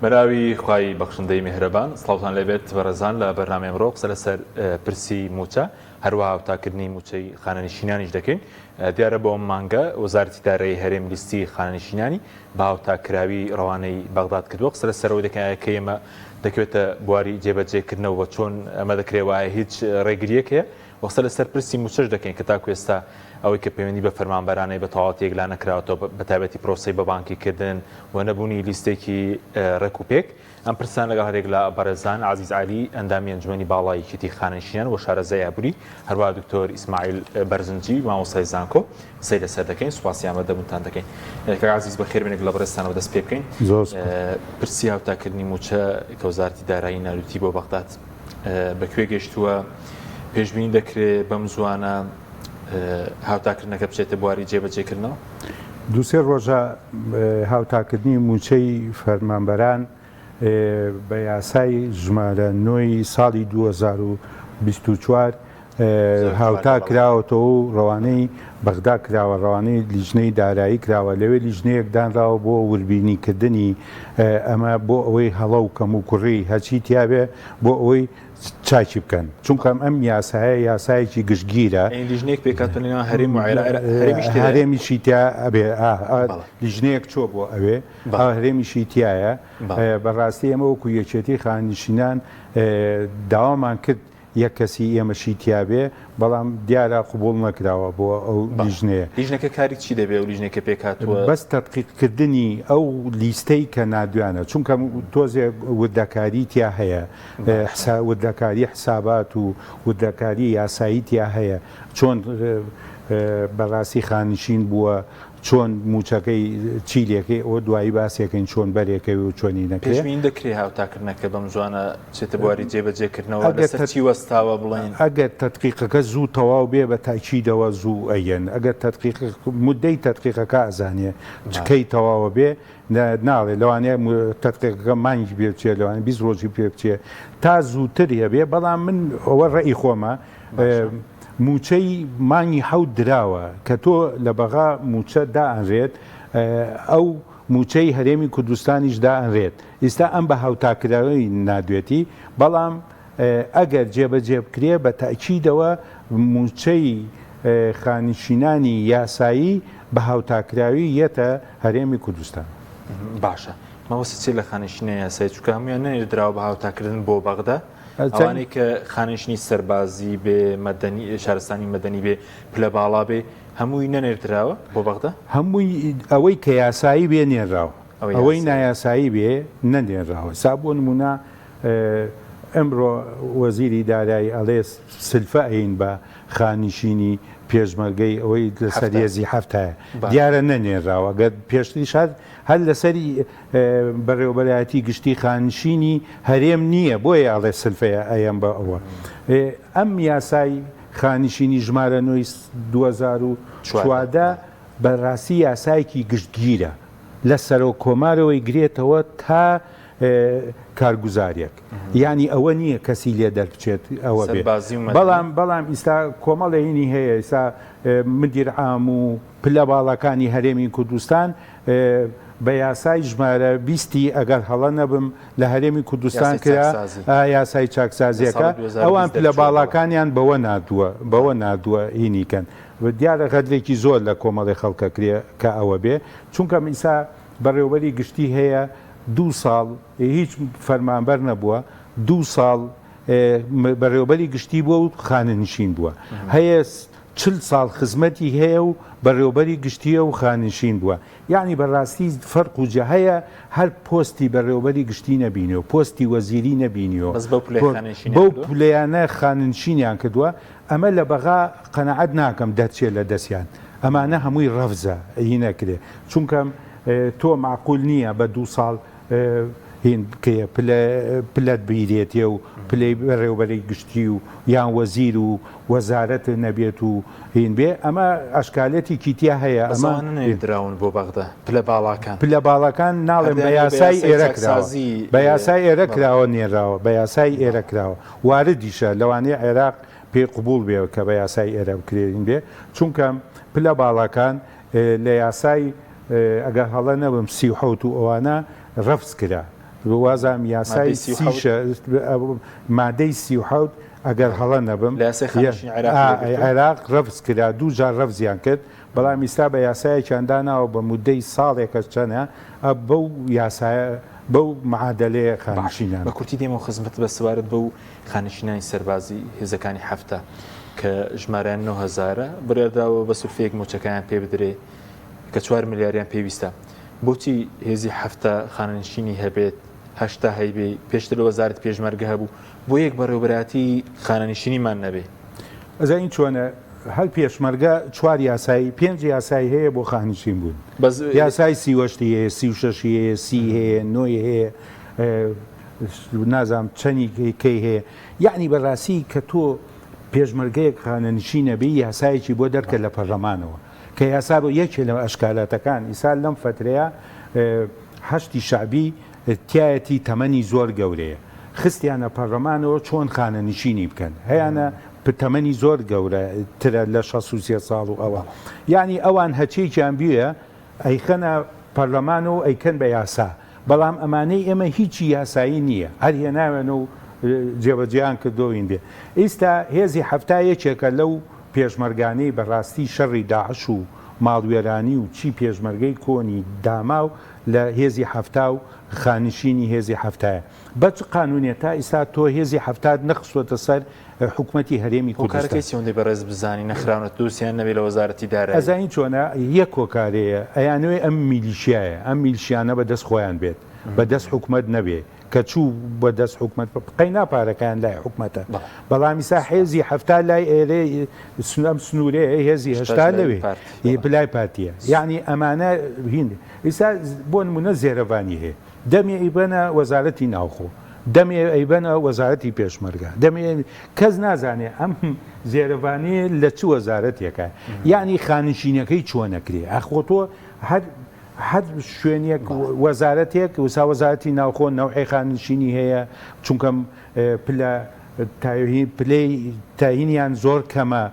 بەناوی خوای بەخشندەی میهرەبان سڵاوتان لێبێت بەڕێزان لە بەرنامەی ئەمڕۆ قسە لەسەر پرسی مووچە هەروەها هاوتاکردنی مووچەی خانەنشینانیش دەکەین دیارە بۆ ئەم مانگە وەزارەتی دارایی هەرێم لیستی خانەنشینانی بە هاوتاکراوی ڕەوانەی بەغداد کردووە قسە لەسەرەوەی دەکەین ئایا کەی ئەمە دەکەوێتە بواری جێبەجێکردنەوە چۆن ئەمە دەکرێت وایە هیچ ڕێگریەک هەیە و قسە لەسەر پرسی مووچەش دەکەین کە تاکو ئێستا ئەوەی کە پەیوەندی بە فەرمانبەرانەی بە تەواوەتی یەکلا نەکراوەتەوە بە تایبەتی پرۆسەی بە بانکی کردن و نەبوونی لیستێکی ڕێک و پێک. ئەم پرسانە لەگەڵ هەریەک لە بەڕێزان عەزیز عەلی ئەندامی ئەنجومەنی باڵای یەکێتی خانەنشینان و شارەزای ئابووری، هەروەها دکتۆر ئیسماعیل بەرزنجی مامۆستای زانکۆ قسەی لەسەر دەکەین. سوپاسی ئامادەبوونتان دەکەین. کاک عەزیز بەخێر بێن لەگەڵ بەڕێزتانەوە دەست پێ بکەین. زۆر سوپاس. پرسی هاوتاکردنی مووچە کە وەزارەتی دارایی ناردوویەتی بۆ بەغداد بە کوێ گەیشتووە؟ پێشبینی دەکرێ بەم زووانە هاوتاکردنەکە بچێتە بواری جێبەجێکردنەوە؟ دوو سێ ڕۆژە هاوتاکردنی مووچەی فەرمانبەران بە یاسای ژمارە نۆی ساڵی 2024 هاوتا کراوەتەوە و ڕەوانەی بەغدا کراوە، ڕەوانەی لیژنەی دارایی کراوە، لەوێ لیژنەیەک دانراوە بۆ وردبینیکردنی ئەمە بۆ ئەوەی هەڵە و کەموکوڕی هەرچی تیابێ بۆ ئەوەی چاکی بکەن چونکە ئەم یاسایە یاسایەکی گشتگیرە. یانی لیژنەیەک پێکهاتووە لە نێوان هەرێم و عێراق، هەرێمیش تێدایە؟ هەرێمیشی تیا ئەبێ، لیژنەیەک چووە بۆ ئەوێ، هەرێمیشی تیایە. بەڕاستی ئێمە وەکو یەکێتی خانەنشینان داوامان کرد یەک کەسی ئێمەشی تیابێ بەڵام دیارە قبوڵ نەکراوە بۆ ئەو لیژنەیە. لیژنەکە کاری چی دەبێ ئەو لیژنەی کە پێکهاتووە؟ بەس تەدقیق کردنی ئەو لیستەی کە ناردویانە چونکە تۆزێ وردەکاری تیا هەیە وردەکاری حسابات و وردەکاری یاسایی تیا هەیە چۆن بەڕاستی خانشین بووە چۆن مووچەکەی چی لێکەی ئەوە دوایی باسێکەین چۆن بەرێکەوێ و چۆنی نەکرێ. پێشبینی دەکرێ هاوتاکردنەکە بەم زوانە بچێتە بواری جێبەجێکردنەوە لەسەر چی وەستاوە بڵێین؟ ئەگەر تەدقیقەکە زوو تەواو بێ بە تەئکیدەوە زوو ئەیەن ئەگەر تەدقیق مودەی تەدقیقەکە ئەزانێ چ کەی تەواوە بێ ناڵێ لەوانەیە تەدقیقەکە مانگی پێ بچێ لەوانەیە 20 ڕۆژی پێ بچێ تا زووتر هەبێ بەڵام من ئەوە ڕەئی خۆمە مووچەی مانگی حەوت دراوە کە تۆ لە بەغا مووچە دائەنرێت ئەو مووچەی هەرێمی کوردستانیش دائەنرێت ئیستا ئەم بە هاوتاکراوی نادوێتی بەڵام ئەگەر جێبەجێ بکرێ بە تەئکیدەوە مووچەی خانشینانی یاسایی بە هاوتاکراوی یەتە هەرێمی کوردستان. باشە مەبەستت چیە لە خانشینە یاسایی چونکە هەموویان نەنێردراوە بە هاوتاکردن بۆ بەغدا؟ ئەوانەی کە خانەنشینی سەربازی بێ، مەدەنی، شارستانی مەدەنی بێ، پلە باڵا بێ، هەمووی نەنێردراوە بۆ بەغدا؟ هەمووی ئەوەی کە یاسایی بێ نێنراوە، ئەوەی نایاسایی بێ نەنێنراوە. سا بۆ نموونە ئەمڕۆ وەزیری دارایی ئەڵێ سلفە ئەین بە خانشینی پێشمەرگەی ئەوەی لەسەر هێزی حەفتایە، دیارە نەنێنراوە، گەر پێشتریش هەر هەر لەسەری بەڕێوەبەرایەتی گشتی خانشینی هەرێم نییە بۆیە ئەڵێ سلفەیە ئەیەم بە ئەوە ئەم یاسای خانشینی ژمارە نۆی 2014 بەڕاستی یاسایەکی گشتگیرە لە سەرۆک کۆمارەوەی گرێتەوە تا کارگوزارێک یانی ئەوە نییە کەسی لێ دەربچێت ئەوە بێ بەڵام بەڵام ئیستا کۆمەڵێنی هەیە ئیستا مدیر عام و پلە باڵاکانی هەرێمی کوردستان بە یاسای ژمارە بیستی ئەگەر هەڵە نەبم لە هەرێمی کوردستان کرا یاسای چاکسازیەکە ئەوان پلە باڵاکانیان بەوە ناردووە بەوە ناردووە هینی کەن دیارە غەدرێکی زۆر لە کۆمەڵی خەڵکە کرێ کە ئەوە بێ چونکە ئیسا بەڕێوبەری گشتی هەیە دوو ساڵ هیچ فەرمانبەر نەبووە دوو ساڵ بەڕێوبەری گشتی بووە و خانەنشین بووە هەیە 40 ساڵ خزمەتی هەیە و بەڕێوبەری گشتیە و خانشین بووە یەعنی بەڕاستی فەرق و جە هەیە هەر پۆستی بەڕێوبەری گشتی نەبینیوە پۆستی وەزیری نەبینیوە بەس بەو پلەی خانەنشینیان بەو کردووە؟ پلەیانە خانەنشینیان کردووە ئەمە لە بەغا قەناعەت ناکەم دەرچێ لە دەستیان ئەمانە هەمووی ڕەفزە هی نەکرێ چونکە تۆ مەعقول نییە بە دوو ساڵ هین بکەیە پلە پلەت بیرێتێ و پلەی بەڕێوبەری گشتی و یان وەزیر و وەزارەت نەبێت و هین بێ ئەمە ئەشکالەتێکی تیا هەیە بەس ئەمە ئەوانە نەنێردراون بۆ بەغدا پلە باڵاکان پلە باڵاکان ناڵێم هەر بە دەیانەوێت بە یاسای یاسای ئێرە کراوە چاکسازی بە یاسای ئێرە بەڵێ کراوە نێراوە بە یاسای ئێرە کراوە واردیشە لەوانەیە عێراق پێی قبوڵ بێ کە بە یاسای ئێرە بکرێن بێ چونکە پلە باڵاکان لە یاسای ئەگەر هەڵە نەبم 37 و ئەوانە ڕەفز کرا. وازام یاسای مادەی 37 ئەگەر هەڵە نەبم عێراق ڕەفز کرا دوو جار ڕەفزیان کرد بەڵام ئیستا بە یاسایەکیان داناوە بە مودەی ساڵێکە چەنە بەو یاسایە بەو معادەلەیە خانشینان. بە کورتی دێمەوە خزمەتت بە سەبارەت بەو خانەنشینانی سەربازی هێزەکانی حەفتا کە ژمارەیان 9000ە بڕیاردراوە بە سولفەیەک مووچەکەیان پێ بدرێ کە چوار ملیاریان پێویستە بۆچی هێزی حەفتا خانەنشینی هەبێت هەشتا هەیبێ پێشتر لە وەزارەت پێشمەرگە هەبوو بۆ یەک بەڕێوبەرایەتی خانەنشینیمان نەبێ؟ ئەزانی چۆنە هەر پێشمەرگە چوار یاسایی پێنج یاسایی هەیە بۆ خانشین بوون بەس یاسای سیوەشتی هەیە 36 هەیە سی هەیە نۆی هەیە نازانم چەنی کەی هەیە یەعنی بەڕاستی کە تۆ پێشمەرگەیەک خانەنشینە بی یاسایەکی بۆ دەرکە لە پەرلەمانەوە کە یاسا بۆ یەکێ لە ئەشکالاتەکان ئیسا لەم فەترەیە حەشدی شەعبی تایەتی تەمەنی زۆر گەورەیە خستیانە پەرلەمانەوە چۆن خانەنشینی بکەن هەیانە تەمەنی زۆر گەورە ترە لە 63 ساڵ و ئەوە یعنی ئەوان هەچێکیان بوێ ئەیخەنە پەرلەمان و ئەیکەن بە یاسا بەڵام ئەمانەی ئێمە هیچی یاسایی نییە هەر هێناوێنە و جێبەجێیان کردووە وین بێ ئیستا هێزی حەفتا یەکێکە لەو پێشمەرگانەی بەڕاستی شەڕی داعش و ماڵوێرانی و چی پێشمەرگەی کۆنی داماو لە هێزی حەفتا و خانشینی هێزی حەفتایە بە چ قانونێ تا ئیستا تۆ هێزی حەفتات نەخستۆتە سەر حکومەتی هەرێمی کوردستان. هۆکارەکەی چیە ئەوەندەی بەڕێز بزانی نەخراونەتە دۆسیان نەبێ لە وەزارەتی دارایی؟ ئەزانی چۆنە یەک هۆکارەیە ئەیانەوێ ئەم میلیشیایە ئەم میلشیانە بە دەست خۆیان بێت بە دەست حکومەت نەبێ کە چوو بە دەست حکومەت قەینا پارەکەیان لای حکومەتە بەڵام ئیسا حێزی حەفتا لای ئێرێ ئەم سنوورەیە هێزی هەشتا لەوێ لای پارتیە یعنی ئەمانە هین ئیسا بۆ نمونە زێرەڤانی هەیە دەمێ ئەیبەنە وەزارەتی ناوخۆ، دەمێ ئەیبەنە وەزارەتی پێشمەرگە، دەمێ کەس نازانێ ئەم زێرەڤانیە لە چ وەزارەتێکە، یەعنی خانشینەکەی چۆن ئەکرێ؟ ئاخۆ تۆ هەر هەر شوێنێک وەزارەتێک وسا وەزارەتی ناوخۆ نەوعێ خانشینی هەیە چونکە پلە پلەی تاینیان زۆر کەمە،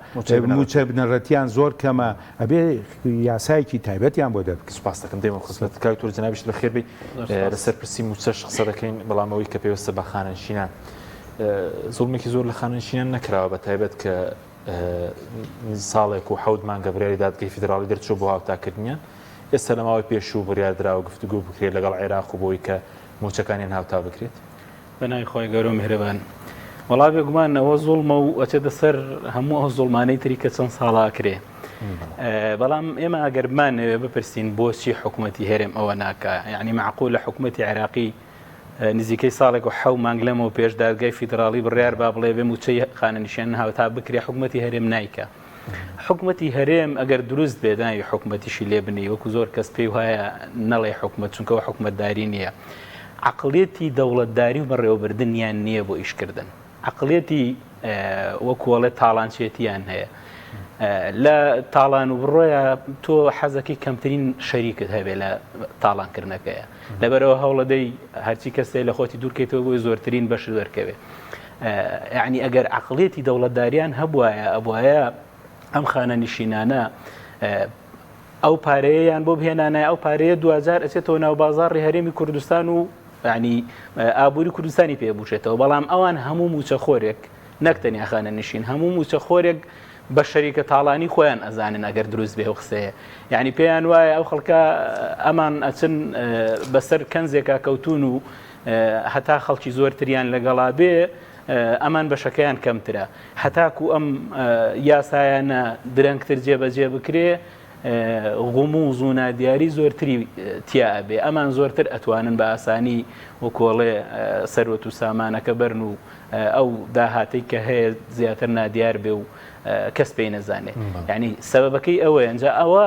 مووچە بنەڕەتیان زۆر کەمە، ئەبێ یاسایەکی تایبەتیان بۆ دەربکرێت. سوپاست دەکەم دێمەوە خزمەتت کاک دکتۆر جەنابیشت بەخێر بێی. لەسەر پرسی مووچەش قسە دەکەین، بەڵام ئەوەی کە پەیوەستە بە خانەنشینان زوڵمێکی زۆر لە خانەنشینان نەکراوە بە تایبەت کە ساڵێک و حەوت مانگە بڕیاری دادگەی فیدراڵی دەرچوو بۆ هاوتاکردنیان ئێستا لە ماوەی پێشوو بڕیار دراوە گفتوگۆ بکرێت لەگەڵ عێراق و بۆی کە مووچەکانیان هاوتا بکرێت. بەناوی خوای گەورەو میهرەبان. وەڵا بێگومان ئەوە زوڵمە و ئەچێتە سەر هەموو ئەو زوڵمانەی تری کە چەند ساڵە ئەکرێ. بەڵام ئێمە ئەگەر بمانەوێ بپرسین بۆچی حکوومەتی هەرێم ئەوە ناکا یعنی معقول لە حکوومەتی عێراقی نزیکەی ساڵێک و حەو مانگ لەمەوە پێش دادگای فیدراڵی بڕیار با بڵێ بێ مووچەی خانەنشیان هاوتا بکرێ حکوومەتی هەرێم نایکا. حکومەتی هەرێم ئەگەر دروست بێت ناوی حکومەتیشی لێ بنێی وەکو زۆر کەس پێی وایە نەڵێ حکومەت چونکە ئەوە حکومەتداری نییە عەقڵیەتی دەوڵەتداری و بەڕێوەبردنیان نییە بۆ ئیشکردن عەقڵیەتی وەکوەڵێ تاڵانچێتیان هەیە لە تاڵان و بڕۆیە تۆ حەزەکەی کەمترین شەریکت هەبێ لە تاڵانکردنەکەیە لەبەرەوە هەوڵەدەی هەرچی کەسێ لە خۆتی دوورکەیتەوە بۆی زۆرترین بەش دەرکەوێت یەعنی ئەگەر عەقڵیەتی دەوڵەتداریان هەبوایە ئەبوایە ئەم خانەنشینانە ئەو پارەیەیان بۆ بهێنانای ئەو پارەیە دواجار ئەچێتەوە ناو بازاڕی هەرێمی کوردستان و ینی ئابووری کوردستانی پێ بوشێتەوە بەڵام ئەوان هەموو موچەخۆرێک نەک تەنیا خانەنشین هەموو موچەخۆرێک بە شەریکە تاڵانی خۆیان ئەزانن ئەگەر دروست بێ و قسەیە یعنی پێیان وایە ئەو خەڵکە ئەمان ئەچن بەسەر کەنزێکا کەوتون و هەتا خەڵکی زۆرتریان لەگەڵا بێ ئەمان بەشەکەیان کەمترە هەتاکو ئەم یاسایانە درەنگتر جێبەجێ بکرێ غموز و نادیاری زۆرتری تیا ئەبێ ئەمان زۆرتر ئەتوانن بە ئاسانی وکۆڵێ سەروەت و سامانەکە بەرن و ئەو داهاتەی کە هەیە زیاتر نادیار بێ و کەس پێی نەزانێ یعنی سەبەبەکەی ئەوەیە ئەنجا ئەوە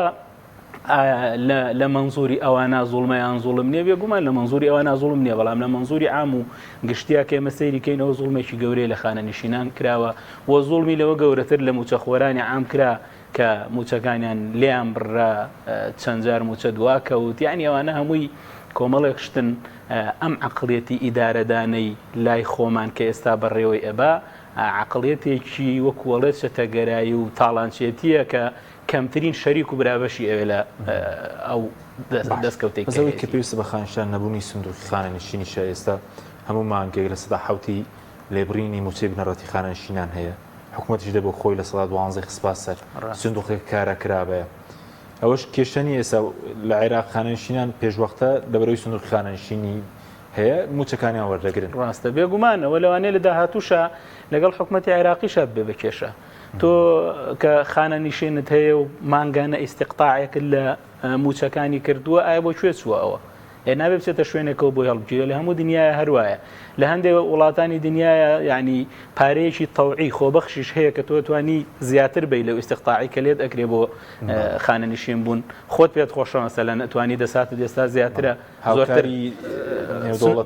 لە مەنزوری ئەوانە زوڵمە یان زوڵم نییە بێگومان لە مەنزوری ئەوانە زوڵم نییە بەڵام لە مەنزوری عام و گشتیا کە ئێمە سەیری کەین ئەوە زوڵمێکی گەورەیە لە خانەنشینان کراوە و زوڵمی لەوە گەورەتر لە موچەخۆرانی عام کرا کە موچەکانیان لێیان بڕا چەند جار موچە دوا کەوت یعنی ئەوانە هەمووی کۆمەڵێک شتن ئەم عەقڵیەتی ئیدارەدانەی لای خۆمان کە ئێستا بەڕێوەی ئەبا عەقڵیەتێکی وەکوەڵێ چەتەگەرایی و تاڵانچێتیە کە کەمترین شەریک و برابەشی ئەوێ لە ئەو دەستکەوتەی بەس ئەوەی کە پێویستە بە خانەنشینان نەبوونی سندوقی خانەنشینیشە ئێستا هەموو مانگێک 7% لێبڕینی مووچەی بنەڕەتی خانەنشینان هەیە حکوومەتیش دەبوو خۆی 12% خسپا سەر سندوقێک کارا کرابێ ئەوەش کێشە نییە ئێستا لە عێراق خانەنشینان پێشوەختە لەبەرەوەی سندوقی خانەنشینی هەیە مووچەکانیان وەردەگرن. ڕاستە بێگومان ئەوە لەوانەیە لە داهاتووشا لەگەڵ حکومەتی عێراقیشا ببێ بە کێشە. تۆ کە خانەنشینت هەیە و مانگانە ئیستیقتاعێکت لە مووچەکانی کردووە ئایا بۆ کوێ چووە ئەوە؟ ئێ نابێ بچێتە شوێنێکەوە بۆی هەڵبگیرێ لە هەموو دنیاە هەروایە لە هەندێک وڵاتانی دنیاە یعنی پارەیەکی تەوعی خۆبەخشیش هەیە کە تۆ توانی زیاتر بی لەو ئیستیقتاعی کە لێت ئەکرێ بۆ خانەنشین بوون خۆت پێت خۆشە مەسەلەن ئەتوانی دەساتت ئێستا زیاترە زۆرتر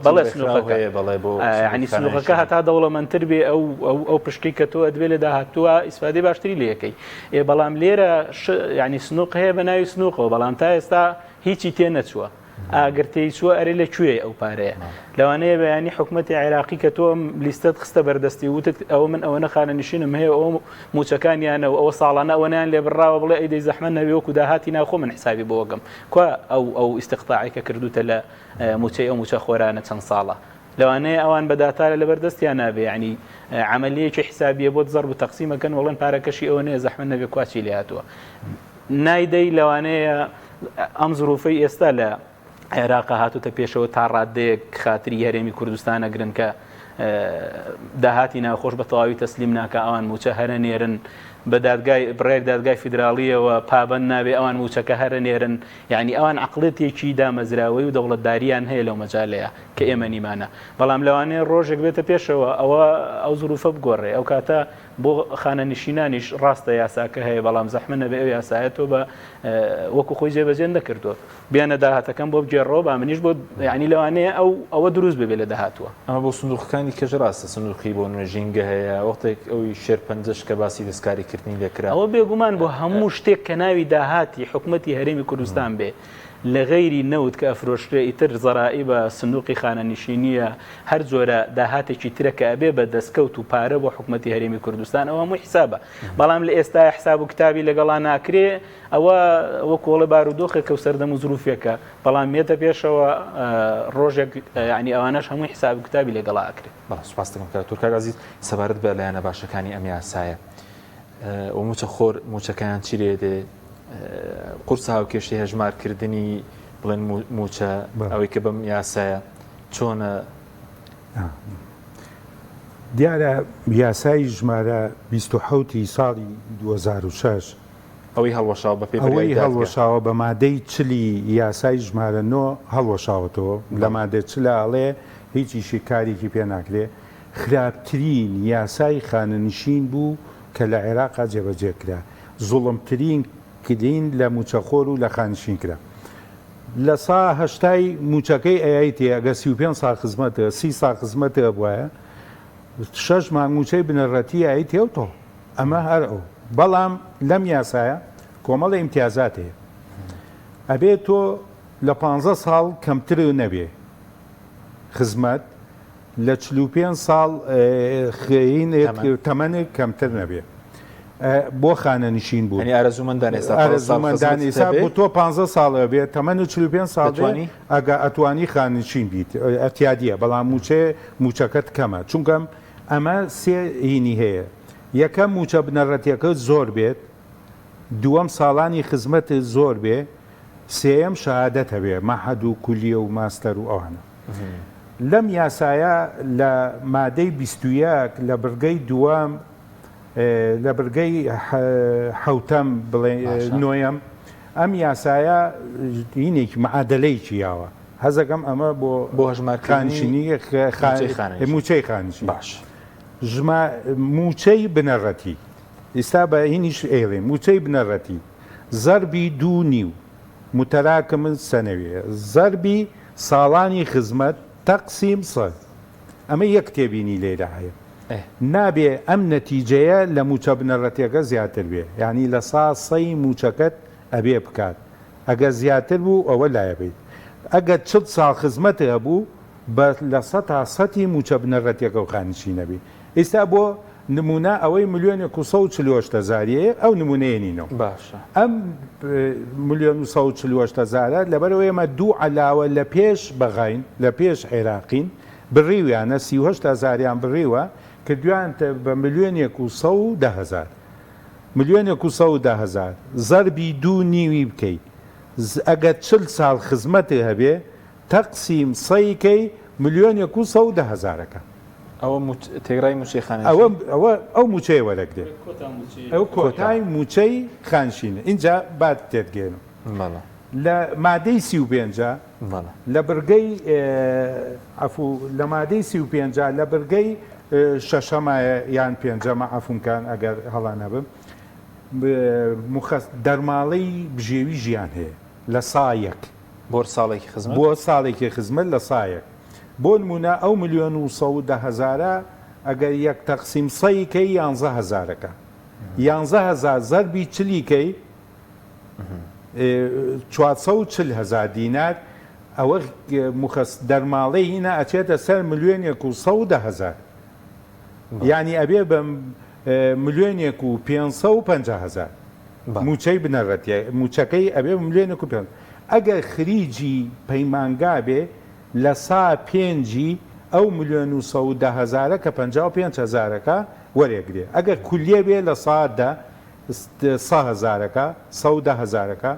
بەڵێ سنووقەکە بەڵێ بۆ ینی سنووقەکە هەتا دەوڵەمەندتر بێ ئەو ئەو ئەو پشکی کە تۆ ئەدبێ لە داهاتووە ئیسفادەی باشتری لەکەی ئێ بەڵام لێرە ینی سنووق هەیە بە ناوی سنووقەوە بەڵام تا ئێستا هیچی تێ نەچووە ئاگر تێی چووە ئەرێ لە کوێ ئەو پارەیە لەوانەیە بەیانی حکوومەتتی عێراقی کە تۆم لیستت خستە بەردەستی وتت ئەوە من ئەوە نەخانە نشینم هەیە ئەو موچەکانیانە و ئەوە ساڵانە ئەوەنیان لێ بڕاوە بڵێ ئەی دەی زەحمە نەوێ وەکو داهاتی ناوخۆ من حسابی بۆگەم کوا ئەو ئەو ئیستقتاعی کە کردوتە لە موچەی ئەو موچە خۆرانە چەند ساڵە لەوانەیە ئەوان بە داتا لەبەر دەستیان نابێ یعنی عملیەکی حسابیە بۆت زەرب و تەقسیمەکەن وڵێن پارەکەشی ئەوە نەیە زەحمە نەبێ کواچی لێ هاتووە نایدەی لەوانەیە ئەم زروفەی ئێستا لە عێراق هاتوتە پێشەوە تا ڕادەیەک خاتری هەرێمی کوردستان ئەگرن کە داهاتی ناوخۆش بە تەواوی تەسلیم ناکە ئەوان موچە هەرە نێرن بە دادگای بڕێک دادگای فیدراڵیەوە پابند نابێ ئەوان موچەکە هەرە نێرن یعنی ئەوان عقلێتێکی دامەزراوەی و دەوڵەتداریان هەیە لەو مەجالەیە کە ئێمە نیمانە بەڵام لەوانەیە ڕۆژێک بێتە پێشەوە ئەوە ئەو زروفە بگۆڕێ ئەو کاتە بۆ خانەنشینانیش ڕاستە یاساکە هەیە بەڵام زەحمە نەبێ ئەو یاسایە تۆ بە وەکو خۆی جێبەجێ نەکردووە بێنە داهاتەکەم بۆ بگێڕەوە با منیش بۆ یعنی لەوانەیە ئەو ئەوە دروست ببێ لە داهاتووە. ئەمە بۆ سندوقەکانی کەش ڕاستە سندوقی بۆ نمونە ژینگە هەیە وەختێک ئەوی شێرپەنجەش کە باسی دەستکاری کردنی لێکرا. ئەوە بێگومان بۆ هەموو شتێک کە ناوی داهاتی حکومەتی هەرێمی کوردستان بێ لە غەیری نەوت کە ئەفرۆشرێ ئیتر زەرائیبە سندوقی خانەنشینیە هەر جۆرە داهاتێکی ترە کە ئەبێ بە دەستکەوت و پارە بۆ حکومەتی هەرێمی کوردستان ئەوە هەمووی حسابە بەڵام لە ئێستا حساب و کتابی لەگەڵا ناکرێ ئەوە وەکو ئەڵێ بارودۆخێکە و سەردەم و زروفێکە بەڵام یەتە پێشەوە ڕۆژێک یعنی ئەوانەش هەمووی حساب و کتابی لەگەڵا ئەکرێ. بەڵێ سوپاست دەکەم کاک تورک. کاک عەزیز سەبارەت بە لایەنە باشەکانی ئەم یاسایە و مووچە خۆر مووچەکەیان چی لێ دێ قورسە هاوکێشەی هەژمارکردنی بڵێن مووچە ئەوەی کە بەم یاسایە چۆنە؟ دیارە یاسای ژمارە 27 ی ساڵی 2006 ئەوەی هەڵوەشاوە بە پێی بڕیاری ئەوەی دادگا. هەڵوەشاوە بە مادەی چلی یاسای ژمارە نۆ هەڵوەشاوەتەوە، لە مادە چلا ئەڵێ هیچ ئیشی کارێکی پێ ناکرێ، خراپترین یاسای خانەنشین بوو کە لە عێراقا جێبەجێ کرا، زوڵمترین کلین لە موچەخۆر و لە خانشین کرا. لە سا هەشتای موچەکەی ئەیایتێ ئەگەر 35 ساڵ خزمەت 30 ساڵ خزمەت هەبوایە شەش مانگ موچەی بنەڕەتی ئەیتێ و تۆ. ئەمە هەر ئەو بەڵام لەم یاسایە کۆمەڵی ئیمتیازات هەیە ئەبێ تۆ لە پانزە ساڵ کەمتر نەبێ خزمەت لە 45 ساڵ تەمەنێک کەمتر نەبێ بۆ خانەنشین بوو ئارەزوومەندان ئێستا ئارەزوومەندان ئێستا بۆ تۆ 15 ساڵە بێ تەمەن 45 ساڵ بێ ئەگە ئەتوانی خانەنشین بیت ئەتیادیە بەڵام موچێ موچەکەت کەمە چونکەم ئەمە سێ هینی هەیە، یەکەم مووچە بنەڕەتیەکەت زۆر بێت، دووەم ساڵانی خزمەتت زۆر بێ، سێیەم شەهادەت هەبێ، مەعهەد و کولیە و ماستەر و ئەوانە. لەم یاسایە لە مادەی 21 لە بڕگەی دووەم لە بڕگەی حەوتەم بڵێ نۆیەم ئەم یاسایە هینێکی معادەلەیەکی یاوە. حەزەکەم ئەمە بۆ بۆ هەژمارکردنی مووچەی خانشین باش ژما مووچەی بنەڕەتی ئیستا بە هینیش ئەیڵێ مووچەی بنەڕەتی زەربی دوو نیو متراکم سەنەویە زەربی ساڵانی خزمەت تەقسیم سەد ئەمە یەک تێبینی لێرە هەیە نابێ ئەم نەتیجەیە لە مووچە بنەڕەتیەکە زیاتر بێ یانی لە سا سەی مووچەکەت ئەبێ بکات ئەگەر زیاتر بوو ئەوە لایەبەیت ئەگەر 40 ساڵ خزمەت هەبوو بە لە سەتا سەتی مووچە بنەڕەتیەکەو خانشینەبی ئیستا بۆ. نموونە ئەوەی ملیۆنێک و 148 هەزاریەیە ئەو نموونەیە نینەوە. باشە. ئەم ملیۆن و 148 هەزارە لەبەرئەوەی ئێمە دوو عەلاوە لە پێش بەغاین، لە پێش عێراقین، بڕیویانە، 38 هەزاریان بڕیوە، کردویانتە بە ملیۆنێک و 110 هەزار. ملیۆنێک و 110 هەزار زەربی دوو نیوی بکەی، ئەگەر 40 ساڵ خزمەتت هەبێ، تەقسیم سەی کەی ملیۆنێک و 110 هەزارەکە. ئەوە موچ تێکڕای موچەی خانەنشین. ئەوە ئەوە ئەو موچەیە وەرەگرێ. ئەو کۆتای موچەی خانشینە. ئینجا با تێتگەیەنم. بەڵێ. لە مادەی 35 ا بەڵێ. لە بڕگەی عەفوو لە مادەی 35 ا لە بڕگەی شەشەمایە یان پێنجەمە عەفووم کان ئەگەر هەڵا نەبم موخەس دەرماڵەی بژێوی ژیان هەیە لە سا یەک. بۆ ساڵێکی خزمەت؟ بۆ ساڵێکی خزمەت لە سا یەک. بۆ نموونە ئەو ملیۆن و 110 هەزارە ئەگەر یەک تەقسیم سەی کەی یانزە هەزارەکە. یانزە هەزار زەربی چلی کەی 440 هەزار دینار ئەوە موخەس دەرماڵەی هینا ئەچێتە سەر ملیۆنێک و 110 هەزار. یانی ئەبێ بە ملیۆنێک و 550 هەزار. مووچەی بنەڕەتیە مووچەکەی ئەبێ بە ملیۆنێک و پێنج ئەگەر خریجی پەیمانگا بێ لە سا پێنجی ئەو ملیۆن و 110 هەزارە کە 55 هەزارەکە وەرێگرێ ئەگەر کولیە بێ لە سا دە سە هەزارەکە 110 هەزارەکە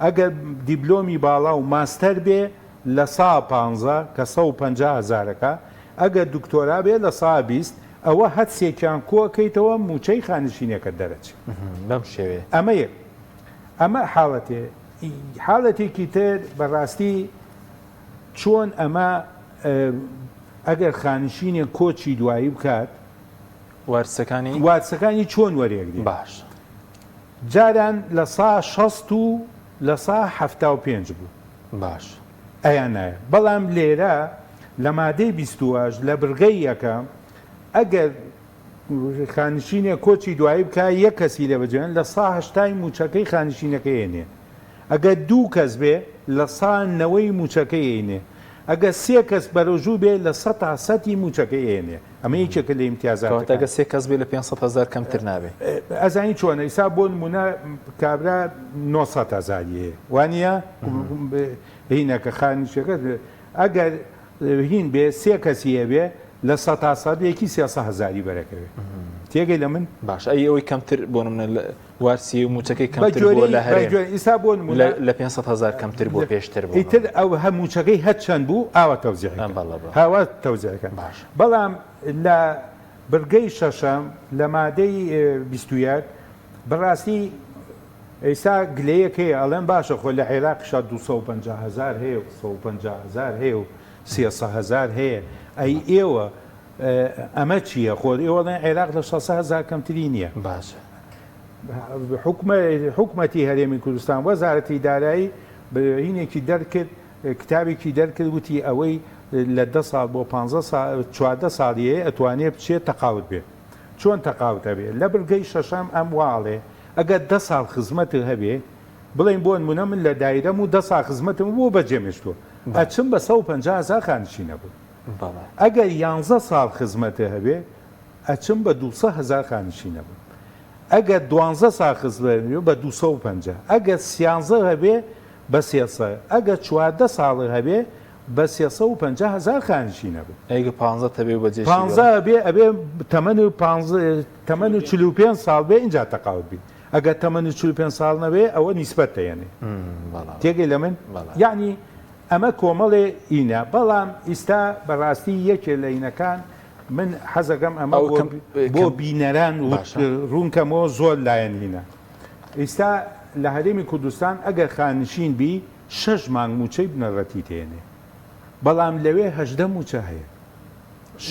ئەگەر دیبلۆمی باڵا و ماستەر بێ لە سا پانزە کە 150 هەزارەکە ئەگەر دکتۆرا بێ لە سا 20 ئەوە هەر سێکیان کۆئەکەیتەوە مووچەی خانەنشینیەکەت دەرەچێ. بەم شێوەیە. ئەمە یەک. ئەمە حاڵەتێ. حاڵەتێکی تر بەڕاستی چۆن ئەمە ئەگەر خانشینێک کۆچی دوایی بکات وارسەکانی وارسەکانی چۆن وەرێگرێ؟ باش. جاران لە سا 60 و لە سا 75 بوو. باش. ئەیانایە. بەڵام لێرە لە مادەی 28 لە بڕگەی یەکەم ئەگەر خانشینێک کۆچی دوایی بکا یەک کەسی لێ بەجێ لە سا هەشتای مووچەکەی خانشینەکەی ئەینێ. ئەگەر دوو کەس بێ لە سا نەوەی مووچەکەی ئەینێ. ئەگەر سێ کەس بەرەوژوو بێ لە سەتا سەتی مووچەکەی ئەینێ. ئەمە یەکێکە لە کەواتە ئیمتیازاتەکان. ئەگەر سێ کەس بێ لە 500 هەزار کەمتر نابێ. ئەزانی چۆنە ئیسا بۆ نموونە کابرا 900 هەزاری هەیە وانییە؟ هینەکە خانشەکە ئەگەر هین بێ سێ کەسی هەبێ لە سەتا سەد یەکی 300 هەزاری بەرەکەوێ تێگەی لە من؟ باش ئەی ئەوەی کەمتر بۆ نمونە وارسی و موچەکەی کەمتر بووە لە هەرێم ئیسا بۆ نمونە لە 500 هەزار کەمتر بووە پێشتر بۆ ئیتر ئەو هە موچەکەی هەر چەند بوو ئاوا تەوزیعی کەن هاوا تەوزیعی کەن باش بەڵام لە بڕگەی شەشەم لە مادەی 21 بەڕاستی ئیسا گلەیەک هەیە ئەڵێن باشە خۆ لە عێراقیشا 250 هەزار هەیە و 150 هەزار هەیە و 300 هەزار هەیە ئەی ئێوە ئەمە چییە؟ خۆ ئێوە ئەڵێن عێراق لە 600 هەزار کەمتری نییە. باشە. حکومەتی هەرێمی کوردستان وەزارەتی دارایی هینێکی دەرکرد کتابێکی دەرکرد وتی ئەوەی لە دە ساڵ بۆ پانزە ساڵ 14 ساڵی هەیە ئەتوانێ بچێت تەقاوت بێت. چۆن تەقاوت ئەبێ؟ لە بڕگەی شەشەم ئەم وا ئەڵێ ئەگەر دە ساڵ خزمەتت هەبێ بڵێین بۆ نمونە من لە دایرەم و دە ساڵ خزمەتم بۆ بەجێم هێشتووە ئەچم بە 150 هەزار خانشینە بوو. ئەگەر یانزە ساڵ خزمەتت هەبێ ئەچم بە دووسە هەزار خانشین ئەبم. ئەگەر دوانزە ساڵ خزمەت هەبێ بە 250. ئەگەر سیانزە هەبێ بە سێسە. ئەگەر 14 ساڵت هەبێ بە 350 هەزار خانشین ئەبم. ئەی گەر پانزە هەبێ و بەجێشی پانزە هەبێ ئەبێ تەمەن و پانزە تەمەن و 45 ساڵ بێ ئینجا تەقاوت بی. ئەگەر تەمەن و 45 ساڵ نەبێ ئەوە نیسبەت دەیەنێ. تێگەی لە من؟ یەعنی ئەمە کۆمەڵێ ئینە بەڵام ئیستا بەڕاستی یەکێ لە ئینەکان من حەزەکەم ئەمە بۆ بینەران ڕوونکەمەوە زۆر لایەن هینە ئیستا لە هەرێمی کوردستان ئەگەر خانشین بی شەش مانگ موچەی بنەڕەتی تێنێ بەڵام لەوێ 18 موچە هەیە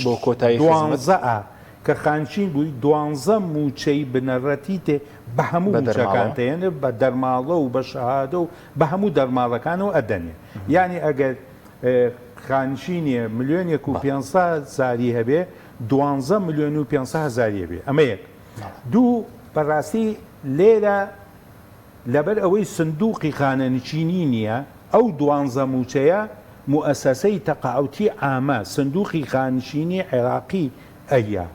بۆ کۆتایی خزمەت. دوانزە ئا کە خانشین بووی دوانزە مووچەی بنەڕەتی تێ بە هەموو بە مووچەکان دەرماڵەوە. تێنێ بە دەرماڵە و بە شەهادە و بە هەموو دەرماڵەکانەوە ئەدەنێ یانی ئەگەر خانشینێ ملیۆنێک و بەڵێ. پێنسە هەزاری هەبێ دوانزە ملیۆن و پێنسە هەزاری هەبێ ئەمە یەک بەڵێ. دوو بەڕاستی لێرە لەبەر ئەوەی سندوقی خانەنشینی نییە، ئەو دوانزە مووچەیە موئەسەسەی تەقاعوتی عامە، سندوقی خانشینی عێراقی، ە.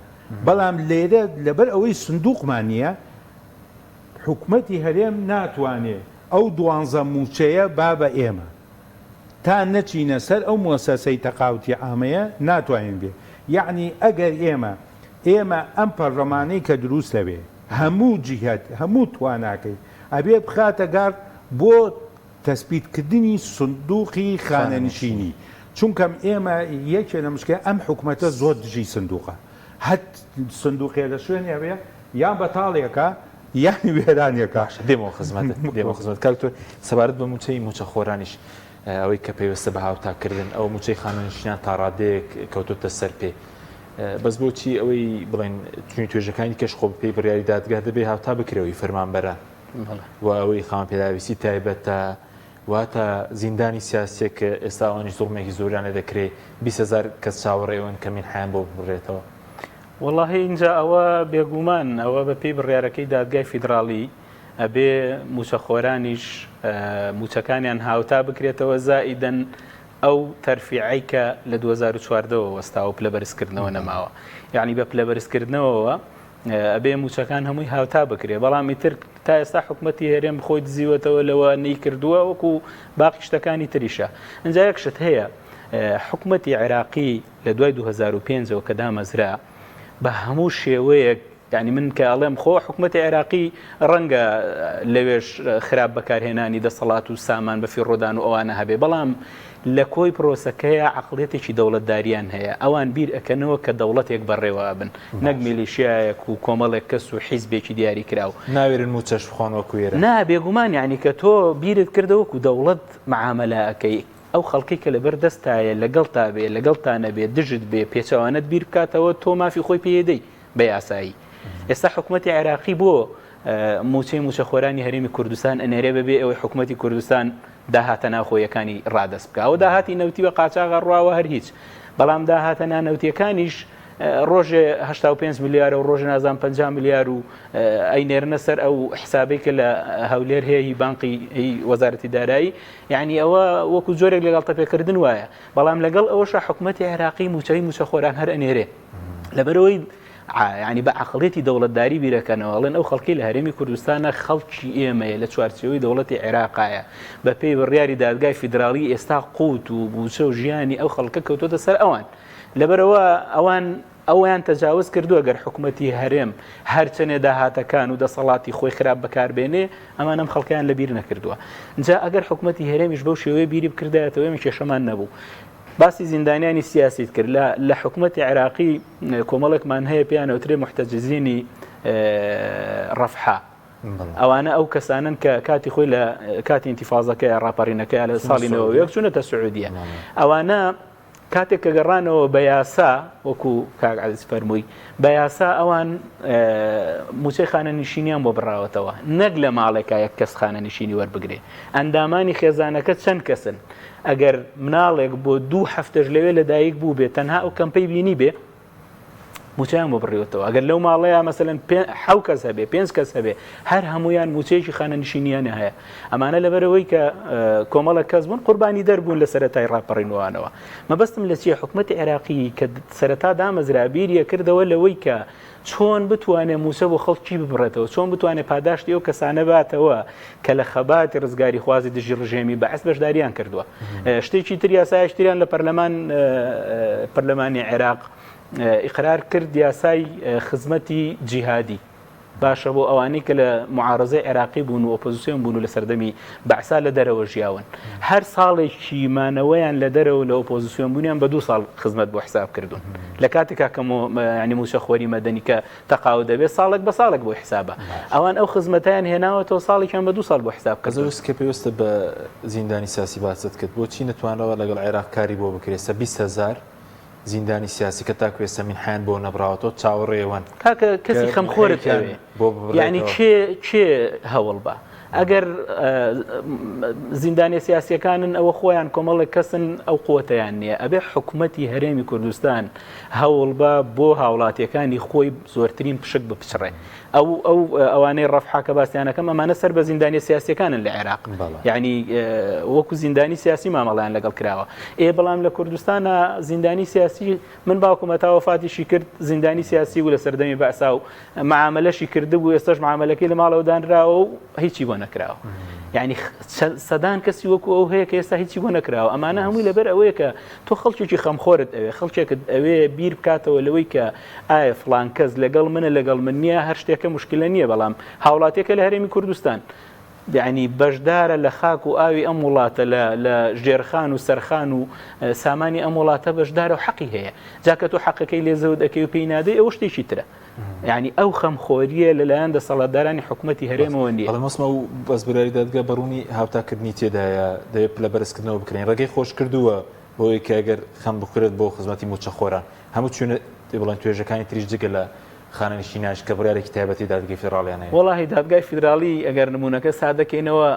بەڵام لێرە لەبەر ئەوەی سندوقمان نییە حکومەتی هەرێم ناتوانێ ئەو دوانزە مووچەیە با بە ئێمە. تا نەچینە سەر ئەو موەسەسەی تەقاوتی عامەیە ناتوانین بێ. یەعنی ئەگەر ئێمە ئێمە ئەم پەرلەمانەی کە دروست ئەبێ هەموو جیهەت هەموو تواناکەی ئەبێ بخاتە گەڕ بۆ تەسبیت کردنی سندوقی خانەنشینی چونکەم ئێمە یەکێ لە مشکلە ئەم حکومەتە زۆر دژی سندوقە هەر سندوقێ لە شوێنێ هەبێ یان بەتاڵێکە یان وێرانێکە. باشە دێمەوە خزمەتت دێمەوە خزمەت کاک دکتۆر سەبارەت بە مووچەی مووچەخۆرانیش ئەوەی کە پەیوەستە بە هاوتاکردن ئەو مووچەی خانەنشینان تا ڕادەیەک کەوتۆتە سەر پێ بەس بۆچی ئەوەی بڵێن چونی توێژەکانی کەش خۆ پێی بڕیاری دادگا دەبێ هاوتا بکرەوەی فەرمانبەران و ئەوەی خاوەن پێداویستی تایبەتە واتە زیندانی سیاسیەک کە ئێستا ئەوانیش زوڵمێکی زۆریان لێ دەکرێ 20 هەزار کەس چاوەڕێون کە مینحیان بۆ ببڕێتەوە. وەڵاهی ئینجا ئەوە بێگومان ئەوە بە پێی بڕیارەکەی دادگای فیدراڵی ئەبێ مووچەخۆرانیش مووچەکانیان هاوتا بکرێتەوە زائیدەن ئەو تەرفیعەی کە لە 2014 ەوە وەستاوە پلە بەرزکردنەوە نەماوە یعنی بە پلە بەرزکردنەوەوە ئەبێ مووچەکان هەمووی هاوتا بکرێ بەڵام ئیتر تا ئێستا حکوومەتی هەرێم خۆی دزیوەتەوە لەوە نەیکردووە وەکو باقی شتەکانی تریشە ئینجا یەک شت هەیە حکوومەتی عێراقی لە دوای 2005 ەوە کە دامەزرا بە هەموو شێوەیەک یعنی من کە ئەڵێم خۆ حکوومەتی عێراقی ڕەنگە لەوێش خراپ بەکارهێنانی دەسەڵات و سامان بە فیڕۆدان و ئەوانە هەبێ بەڵام لە کۆی پرۆسەکەیە عقلێتێکی دەوڵەتداریان هەیە ئەوان بیر ئەکەنەوە کە دەوڵەتێک بەڕێوە ئەبن نەک میلیشیایەک و کۆمەڵێک کەس و حیزبێکی دیاری کراو ناوێرن مووچەش بخۆن وەکو ئێرە. نا بێگومان یعنی کە تۆ بیرت کردە وەکو دەوڵەت معامەلە ئەکەی ئەو خەڵکەی کە لەبەر دەستتایە لەگەڵتا بێ لەگەڵتا نەبێ دژت بێ پێچەوانەت بیر بکاتەوە تۆ مافی خۆی پێ دەی بە یاسایی ئێستا حکوومەتی عێراقی بۆ موچەی موچەخۆرانی هەرێمی کوردستان ئەنێرێ بەبێ ئەوەی حکوومەتی کوردستان داهاتە ناوخۆیەکانی ڕادەست بکە ئەوە داهاتی نەوتی بە قاچاغە ڕواوە هەر هیچ بەڵام داهاتە نانەوتیەکانیش ڕۆژێ 85 ملیارە و ڕۆژ نازان 50 ملیار و ئەینێرنە سەر ئەو حسابەی کە لە هەولێر هەیە هی بانقی هی وەزارەتی دارایی یعنی ئەوە وەکو جۆرێک لەگەڵ تەپێکردن وایە بەڵام لەگەڵ ئەوەشە حکوومەتی عێراقی موچەی موچەخۆران هەر ئەنێرێ لەبەرەوەی ینی بە عقلێتی دەوڵەتداری بیرەکەنەوە ئەڵێن ئەو خەڵکی لە هەرێمی کوردستانە خەڵکی ئێمەیە لە چوارچێوەی دەوڵەتی عێراقایە بە پێی بڕیاری دادگای فیدراڵی ئێستا قوت و بوچە و ژیانی ئەو خەڵکە کەوتۆتە سەر ئەوان لەبەرئەوە ئەوان ئەوەیان تەجاوز کردووە گەر حکومەتی هەرێم هەرچەنێ داهاتەکان و دەسەڵاتی خۆی خراپ بەکاربێنێ ئەمان ئەم خەڵکیان لەبیر نەکردووە جا ئەگەر حکومەتی هەرێمیش بەو شێوەیە بیری بکردایەتەوە ئێمە کێشەمان نەبوو باسی زیندانیانی سیاسیت کرد لە لە حکومەتی عێراقی کۆمەڵێکمان هەیە پێیان ئەوترێ محتەجزینی ڕەفحا ئەوانە ئەو کەسانن کە کاتی خۆی لە کاتی ئینتیفازەکەی ڕاپەڕینەکەی لە ساڵی 91 چوونەتە سعودیە ئەوانە کاتێک کە گەڕانەوە بە یاسا وەکو کاک عەزیز فەرمووی بە یاسا ئەوان موچەی خانەنشینیان بۆ بڕاوەتەوە نەک لە ماڵێکا یەک کەس خانەنشینی وەربگرێ ئەندامانی خێزانەکە چەند کەسن ئەگەر مناڵێک بۆ دوو هەفتەش لەوێ لەدایک بوو بێ تەنها ئەو کەمپەی بینی بێ موچەیان بۆ بڕیوەتەوە ئەگەر لەو ماڵەیە مەسەلەن حەو کەس هەبێ پێنج کەس هەبێ هەر هەمویان موچەیەکی خانەنشینیان هەیە ئەمانە لەبەرەوەی کە کۆمەڵە کەس بوون قوربانی دەربوون لە سەرەتای ڕاپەڕینوانەوە مەبەستم لە چیە حکوومەتی عێراقی کە سەرەتا دامەزرا بیریە کردەوە لەوەی کە چۆن بتوانێت موچە بۆ خەڵکی ببڕێتەوە چۆن بتوانێت پاداشتی ئەو کەسانە باتەوە کە لە خەباتی ڕزگاری خوازی دژی ڕژێمی بەعس بەشداریان کردووە شتێکی تر یاسایشتریان لە پەرلەمان پەرلەمانی عێراق ئیقرار کرد یاسای خزمەتی جیهادی باشە بۆ ئەوانەی کە لە معارزەی عێراقی بوون و ئۆپۆزیسیۆن بوون و لە سەردەمی بەعسا لە دەرەوە ژیاون هەر ساڵێکی مانەوەیان لە دەرەوە لە ئۆپۆزیسیۆن بوونیان بە دوو ساڵ خزمەت بۆ حساب کردوون لە کاتێکا کە ینی مووچەخۆری مەدەنی کە تەقاو دەبێت ساڵێک بە ساڵێک بۆ حسابە ئەوان ئەو خزمەتیان هێناوەتەوە ساڵێکیان بە دوو ساڵ بۆ حساب کردوون. کە پێویستە بە زیندانی سیاسی باست کرد بۆچی نەتوانراوە لەگەڵ عێراق کاری بۆ بکرێت سە 20 هەزار زیندانی سیاسی کە تاکو ئێستا مینحەیان بۆ نەبراوەتەوە چاوەڕێوەن کاکە کەسی خەمخۆرت ئەوێ بۆ ببڕێتەوە. یعنی کێ کێ هەوڵ بە. ئەگەر زیندانیە سیاسیەکانن ئەوە خۆیان کۆمەڵێک کەسن ئەو قوتیان نییە ئەبێ حکوومەتی هەرێمی کوردستان هەوڵبا بۆ هاوڵاتیەکانی خۆی زۆرترین پشک بپچڕێ ئەو ئەو ئەوانەی ڕەفحا کە باسیانەکەم ئەمانە سەر بە زیندانیە سیاسیەکانن لە عێراق یعنی وەکو زیندانی سیاسی مامەڵیان لەگەڵ کراوە ئێ بەڵام لە کوردستانە زیندانی سیاسی من باوکم هەتا وەفاتیشی کرد زیندانی سیاسی بوو لە سەردەمی بەعسا و معاملەشی کردبوو ئێستاش معاملەکەی لە ماڵەوە دانراوە و هیچی بۆ نەکراوە یعنی سەدان کەسی وەکو ئەو هەیە کە ئێستا هیچی بۆ نەکراوە ئەمانە هەمووی لەبەر ئەوەیە کە تۆ خەڵکێکی خەمخۆرت ئەوێ خەڵکێکت ئەوێ بیر بکاتەوە لەوەی کە ئایا فلان کەس لەگەڵ منە لەگەڵ من نییە هەر شتێکە مشکلە نییە بەڵام هاوڵاتیەکە لە هەرێمی کوردستان یەعنی بەشدارە لە خاک و ئاوی ئەم وڵاتە لە لە ژێرخان و سەرخان و سامانی ئەم وڵاتە بەشدارە و حەقی هەیە جا کە تۆ حەقەکەی لێ زەوت ئەکەی و پێی نادەی ئەوە شتێکی ترە یعنی ئەو خەمخۆریە لەلایەن دەسەڵاتدارانی حکوومەتی هەرێمەوە نییە. بەڵێ مەسمە و بەس بڕیاری دادگا بەڕوونی هاوتاکردنی تێدایە دەبێت پلە بەرزکردنەوە بکرێن ڕێگەی خۆش کردووە بۆی کە گەر خەم بخورێت بۆ خزمەتی مووچەخۆران هەموو چوونە بڵێن توێژەکانی تریش جگە لە خانەنشینانیش کە بڕیارێکی تایبەتی دادگەی فیدراڵیان هەیە. وەڵاهی دادگای فیدراڵی ئەگەر نموونەکە سادەکەینەوە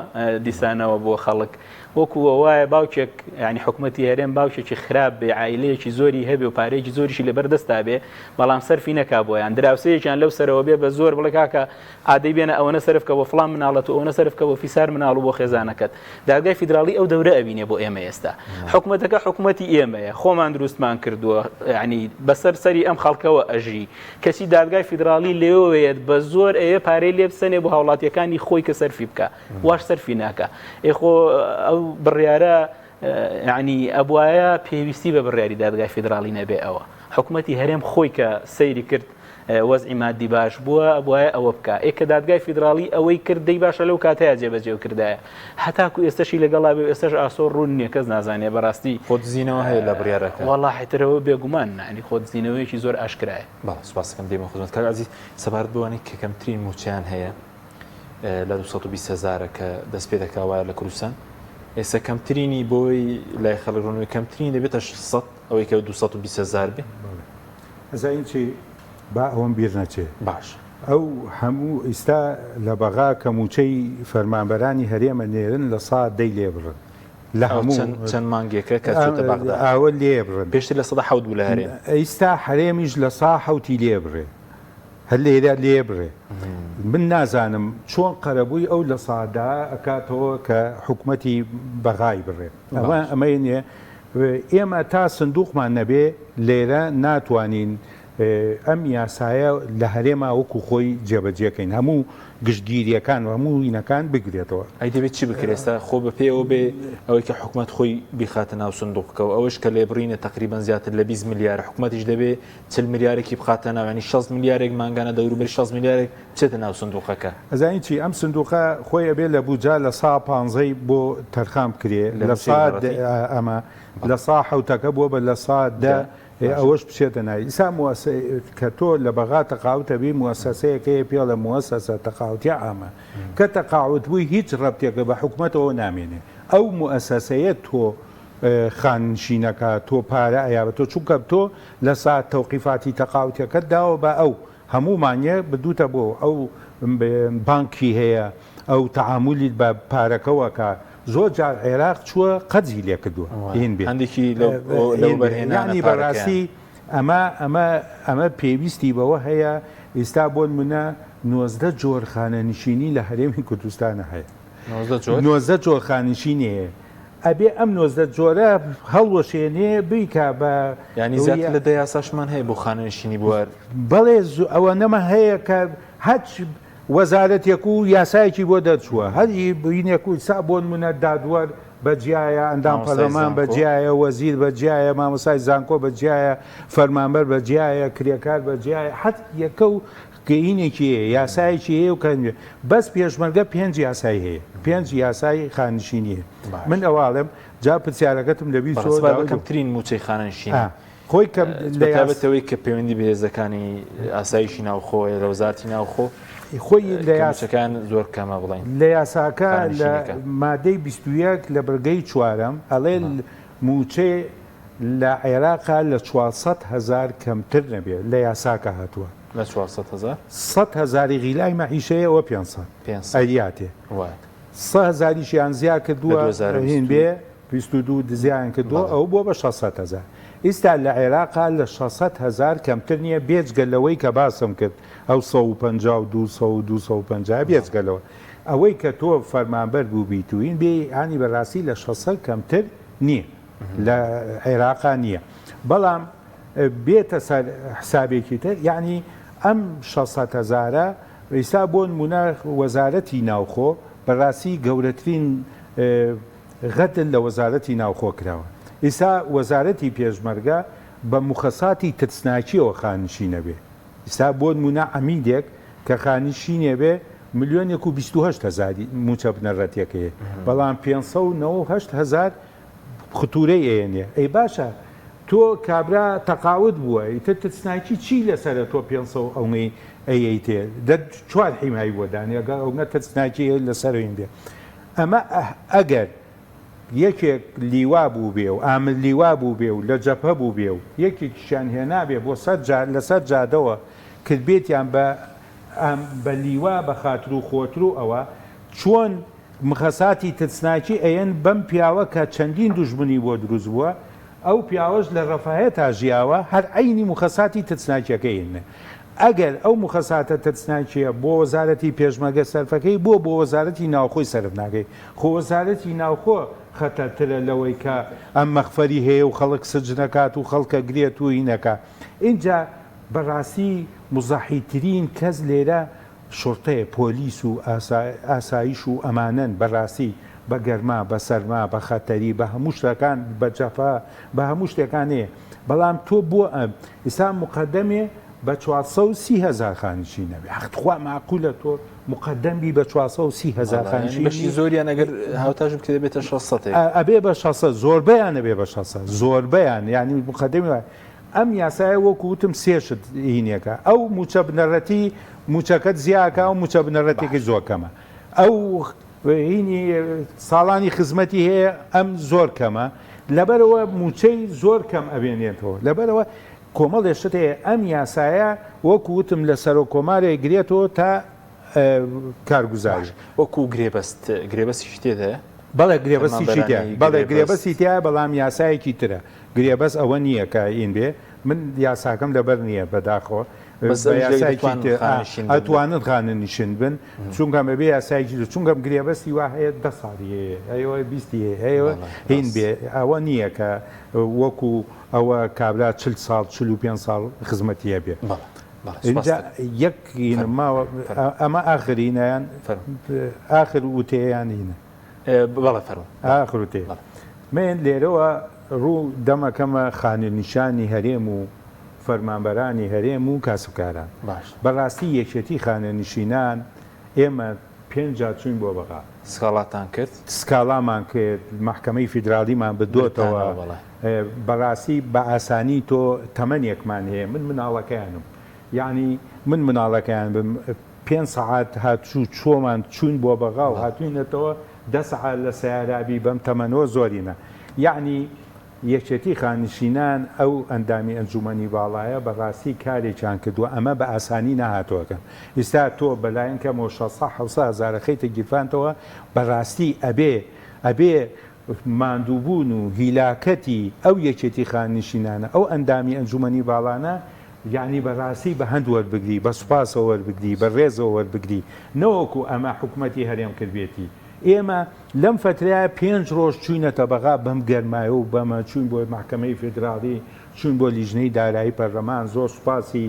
دیسانەوە بۆ خەڵک وەکو وایە باوکێک یانی حکومەتی هەرێم باوکێکی خراپ بێ عایلەیەکی زۆری هەبێ و پارەیەکی زۆریشی لەبەر دەستا بێ بەڵام سەرفی نەکا بۆیان دراوسێیەکیان لەو سەرەوە بێ بە زۆر بڵێ کاکە ئادەی بێنە ئەوەنە سەرف کە بۆ فڵان مناڵەت و ئەوەنە سەرف کە بۆ فیسار مناڵ و بۆ خێزانەکەت دادگای فیدراڵی ئەو دەورە ئەبینێ بۆ ئێمە ئێستا حکومەتەکە حکومەتی ئێمەیە خۆمان دروستمان کردووە یعنی بەسەر سەری ئەم خەڵکەوە ئەژی کەچی دادگای فیدراڵی لێوەیەت بە زۆر ئەیە پارەی لێ بسەنێ بۆ هاوڵاتیەکانی خۆی کە سەرفی بکە واش سەرفی ناکە ئێخۆ ئەو بڕیارە یعنی ئەبواە پێویستی بە بڕیاری دادگای فیدراڵی نەبێ ئەوە حکومەتی هەرێم خۆی کە سەیری کرد وەزعی مادی باش بووە ئەبوایە ئەوە بکا ئێ کە دادگای فیدراڵی ئەوەی کرد دەی باشە لەو کاتەیا جێبەجێ کردایە هەتاکو ئێستەشی لەگەڵا بێ و ئێستەش ئاسۆ ڕوون نییە کەس نازانێ بەڕاستی. خۆدزینەوە هەیە لە بڕیارەکە. وەڵاهی ترەوە بێگومان یانی خۆدزینەوەیەکی زۆر ئاشکرایە. بەڵێ سوپاس دەکەم دێمە خزمەت کاک عەزیز سەبارەت بەوانەی کە کەمترین مووچەیان هەیە لە 220 هەزارە کە دەست پێ دەکا وایە لە کوردستان ئێستا کەمترینی بۆی لای خەڵک ڕوون کەمترین دەبێتە 600 ئەوەی کە 220 هەزار بێ. ئەزانی چی با ئەوەم بیر نەچێ. باش. ئەو هەموو ئیستا لە بەغا کە مووچەی فەرمانبەرانی هەرێمە نێرن لە سا دەی لێ بڕن لە هەموو چەند چەند مانگێکە کە چۆتە بەغدا ئاوە لێ بڕن پێشتر 7% بوو لە هەرێم ئیستا هەرێمیش لە سا حەوتی لێ بڕێ هەر لێرە لێ بڕێ من نازانم چۆن قەرەبووی ئەو لە سادا ئەکاتەوە کە حکومەتی بەغای بڕێ ئەمە ئەمەی نیە ئێمە تا سندوقمان نەبێ لێرە ناتوانین ئەم یاسایە لە هەرێما وەکو خۆی جێبەجێکەین هەموو گشتگیریەکان و هەموو هینەکان بگرێتەوە. ئەی دەبێت چی بکرێت ئێستا خۆ بە پێی ئەوە بێ ئەوەی کە حکومەت خۆی بیخاتە ناو سندوقەکەوە ئەوەش کە لێبڕینە تەقریبەن زیاتر لە 20 ملیار حکومەتیش دەبێ 40 ملیارێکی بخاتە ناو یانی 60 ملیارێک مانگانە دەوروبەری 60 ملیارێک بچێتە ناو سندوقەکە. ئەزانی چی ئەم سندوقە خۆی ئەبێ لە بوجا لە سا پانزەی بۆ تەرخان بکرێ لە سا ئەمە لە سا حەوتەکە بووە بە لە سا دە ئەوەش بچێتە ناوی ئیسا موەسە کە تۆ لە بەغا تەقاوتە بی موەسەسەیەک هەیە پێڵە موەسەسە تەقاوتیە عامە کە تەقاوت بووی هیچ ڕەبتێکە بە حکومەتەوە نامێنێ ئەو موەسەسەیە تۆ خاننشینەکە تۆ پارە ئەیا بە تۆ چونکە تۆ لە سا تەوقیفاتی تەقاوتەکەت داوە بە ئەو هەموو مانگێ بردووتە بۆ ئەو بانکی هەیە ئەو تەعامولی بە پارەکەوە ئەکا زۆر جار عێراق چووە قەرزی لێ کردووە هین بێ هەندێکی لەو بەرهێنانە یانی بەڕاستی ئەمە ئەمە ئەمە پێویستی بەوە هەیە ئیستا بۆ نمونە 19 جۆر خانەنشینی لە هەرێمی کوردستانە هەیە 19 جۆر خانشینی هەیە ئەبێ ئەم 19 جۆرە هەڵوەشێنێ بیکا بە یانی زیاتر لە دە یاساشمان هەیە بۆ خانەنشینی بوار. بەڵێ ئەوەنەمە هەیە کە هەچ وەزارەتێک و یاسایەکی بۆ دەرچووە هەر هینێک و سا بۆ نمونە دادوەر بە جیایە ئەندام پەرلەمان بە جیایە وەزیر بە جیایە مامۆسای زانکۆ بە جیایە فەرمانبەر بە جیایە کرێکار بە جیایە هەر یەکە و گەینێکی هەیە یاسایەکی هەیە و کە بەس پێشمەرگە پێنج یاسای هەیە پێنج یاسای خانشینی هەیە من ئەواڵێم جا پرسیارەکەتم لەبیر چۆوە بەڵێ بە کەمترین مووچەی خانەنشینی خۆی کەم لە تایبەتەوەی کە پەیوەندی بە هێزەکانی ئاسایشی ناوخۆ لە وەزارەتی ناوخۆ خۆی لە یاسەکان زۆر کەمە بڵێن لە یاساکە لە مادەی 21 لە بڕگەی چوارەم ئەڵێ مووچەی لە عێراقا لە 400 هەزار کەمتر نەبێت لە یاساکە هاتووە. لە 400 هەزار؟ 100 هەزاری غیلای مەعیشەیە ئەوە 500 ئەیاتێ. سە هەزاریشیان زیا کردووە هین بێ 22 دزیان کردووە ئەو بۆ بە 600 هەزار. ئیستا لە عێراقا لە 600 هەزار کەمتر نییە بێجگە لەوەی کە باسم کرد ئەو 150 و 200 و 250 بێجگە لەوە. ئەوەی کە تۆ فەرمانبەر بووبیت و هین بێ یانی بەڕاستی لە 600 کەمتر نییە لە عێراقا نییە. بەڵام بێتە سەر حسابێکی تر یانی ئەم 600 هەزارە ئیستا بۆ نمونە وەزارەتی ناوخۆ بەڕاستی گەورەترین غەدر لە وەزارەتی ناوخۆ کراوە ئیستا وەزارەتی پێشمەرگە بە موخەساتی ترسناکیەوە خانشینە بێ ئیستا بۆ نمونە عەمیدێک کە خانشینێ بێ ملیۆنێک و 28 هەزاری موچە بنەڕەتیەکەیە بەڵام 598 هەزار ختورەی ئەیەنێ ئەی باشە تۆ کابرا تەقاوت بووە ئیتر ترسناکی چی لەسەرە تۆ پێنسە و ئەونەی ئەیەیتێ دە چوار حیمای بۆ دانێ ئەگەر ئەونە ترسناکی لەسەر هین بێ ئەمە ئەگەر یەکێک لیوا بووبێ و ئامر لیوا بووبێ و لە جەبهە بووبێ و یەکێکیشیان هێنابێ بۆ سەر جا لەسەر جادەوە کردبێتیان بە بە لیوا بە خاتر و خۆتر و ئەوە چۆن مخەساتی ترسناکی ئەیەن بەم پیاوە کە چەندین دوژمنی بۆ دروست بووە، ئەو پیاوەش لە ڕەفاهێتا ژیاوە هەر عەینی موخەساتی ترسناکیەکەی ئەنێ. ئەگەر ئەو موخەساتە ترسناکیە بۆ وەزارەتی پێشمەرگە سەرفەکەی بۆ بۆ وەزارەتی ناوخۆی سەرف ناکەی؟ خۆ وەزارەتی ناوخۆ خەتەرترە لەوەی کە ئەم مەخفەری هەیە و خەڵک سجنەکات و خەڵکە گرێت و هینەکا. ئینجا بەڕاستی موزەحیترین کەس لێرە شوڕتەیە پۆلیس و ئاسایش و ئەمانەن بەراستی بە گەرما بە سەرما بە خەتەری بە هەموو شتەکان بە جەفا بە هەموو شتێکان هەیە بەڵام تۆ بۆ ئەم ئیستا مقەدەمێ بە 430 هەزار خانشی نەبێ ئەخ تخوا ماقولە تۆ مقەدەم بی بە 430 هەزار خانشی بەشی زۆریان ئەگەر هاوتاش بکرێت دەبێتە 600 ئەبێ بە 600 زۆربەیان ئەبێ بە 600 زۆربەیان یعنی مقەدەمی وایە ئەم یاسایە وەکو وتم سێ شت هینێکە ئەو موچە بنەڕەتی موچەکەت زیاکە ئەو موچە بنەڕەتێکی زۆر کەمە ئەو هینی ساڵانی خزمەتی هەیە ئەم زۆر کەمە لەبەرەوە موچەی زۆر کەم ئەبێنێتەوە لەبەرەوە کۆمەڵێ شت هەیە ئەم یاسایە وەکو وتم لە سەرۆک کۆمارێ گرێتەوە تا کارگوزاری. وەکو گرێبەست گرێبەستیشی تێدایە؟ بەڵێ گرێبەستیشی تیا بەڵێ گرێبەستی تیایە بەڵام یاسایەکی ترە گرێبەست ئەوە نییە کە ئین بێ من یاساکەم لەبەر نییە بەداخەوە ئەتوانن خانەنشین بن چونکە بەبێ یاسایەکی تر چونکەم گرێبەستی وا هەیە دە ساڵی هەیە ئەوە بیستی هەیە ئەوە هین بێ ئەوە نییە کە وەکو ئەوە کابرا چل ساڵ 45 ساڵ خزمەتی هەبێ ئینجا یەک هینم ماوە ئەمە ئاخرینیان ئاخر وتەیان هینە بەڵێ فەرموو. ئاخر وتەیە من لێرەوە ڕوو دەمەکەمە خانەنیشانی هەرێم و فەرمانبەرانی هەرێم و کاسبکاران باش. بەڕاستی یەکێتی خانەنشینان ئێمە پێنج جار چووین بۆ بەغا. سکاڵاتان کرد؟ سکاڵامان کرد، مەحکەمەی فیدراڵیمان بردۆتەوە. بردتانەوە بەڵێ. بەڕاستی بە ئاسانی تۆ تەمەنێکمان هەیە من مناڵەکەیانم یەعنی من مناڵەکەیان بم پێنج سەعات هاتچوو چۆمان چووین بۆ بەغا و هاتووینەتەوە دە سەعات لە سەیارا بی بەم تەمەنەوە زۆرینە یەعنی یەکێتی خانشینان ئەو ئەندامی ئەنجومەنی باڵایە بەڕاستی کارێکیان کردووە ئەمە بە ئاسانی نەهاتووەکەن ئیستا تۆ بەلایەن کەمەوە شەسە حەوسە هەزارە خەیتە گیرفانتەوە بەڕاستی ئەبێ ئەبێ ماندووبوون و هیلاکەتی ئەو یەکێتی خانشینانە ئەو ئەندامی ئەنجومەنی باڵانە یەعنی بەڕاستی بە هەند وەربگری، بە سوپاسەوە وەربگری، بە ڕێزەوە وەربگری، نەوەکو ئەمە حکومەتی هەرێم کردبێتی. ئێمە لەم فەترەیە پێنج ڕۆژ چووینەتە بەغا بەم گەرمایە و بەمە چووین بۆ مەحکەمەی فیدراڵی، چووین بۆ لیژنەی دارایی پەرلەمان، زۆر سوپاسی